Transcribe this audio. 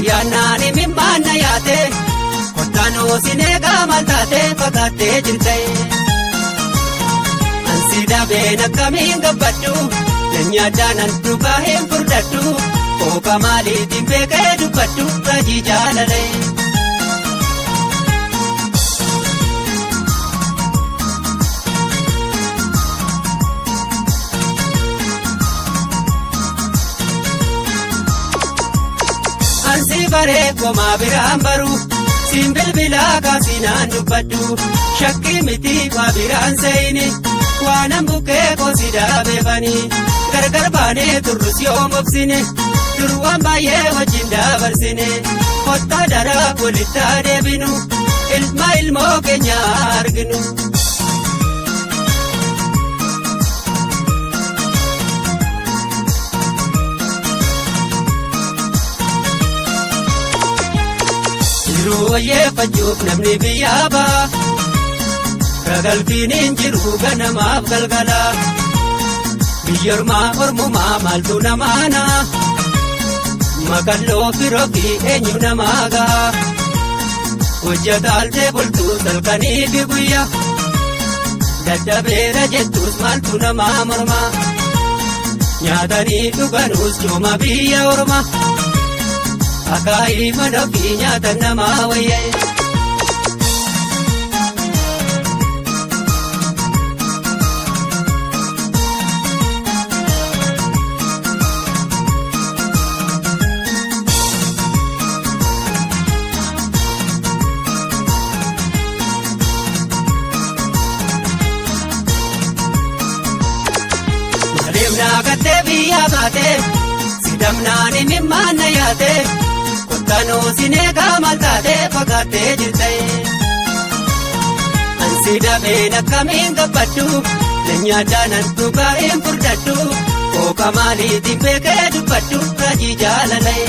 Yaannaani mimmaanna yaate kottanoo sinee qaamaan taate fakkaatee jirte. Ansi dabeen akkamiin gabbadhu nyaadhaan an dhugaa hin furdadhu kooka maaliitiin beekee dubbadhu raajii jaalalee. Ansi baree komaa biraan baru siin bilbilaa kaasinaan dubbadhu shakkii miti waa biraan seeyini waanan bukkee koosi daabeefanii gargar baanee turrus yoo mobsine dur waan baay'ee wajjin dabarsine kottaa daraa walitti deebinu ilma ilmoo keenya arginu. Jiruu wayyeeffachuuf namni biyyaa ba'a. Ragalfiin hin jiru ganamaaf galgala. Biyya ormaa ormumaa maaltu namaana? Makalloo firoo fi eenyu namaa ga'a? Hojjetaaltee bultuu salkanii fi guyyaa. Daddabeera jettus maaltu namaa morma? Nyaatanii dhuganuus cooma biyya ormaa. Akaayii mana ofii nyaata namaa wayyee. Maaliif naakattee biyyaa baatee sidamnaani mimmaanna yaatee. Kottanoo sinee qaamaan taatee fakkaatee jirte. Ansi dabeen akkamiin gabbadhu nyaadhaan an dhugaa hin furdadhu kooka maaliitiin beekee dubbadhu raajii jaalalee.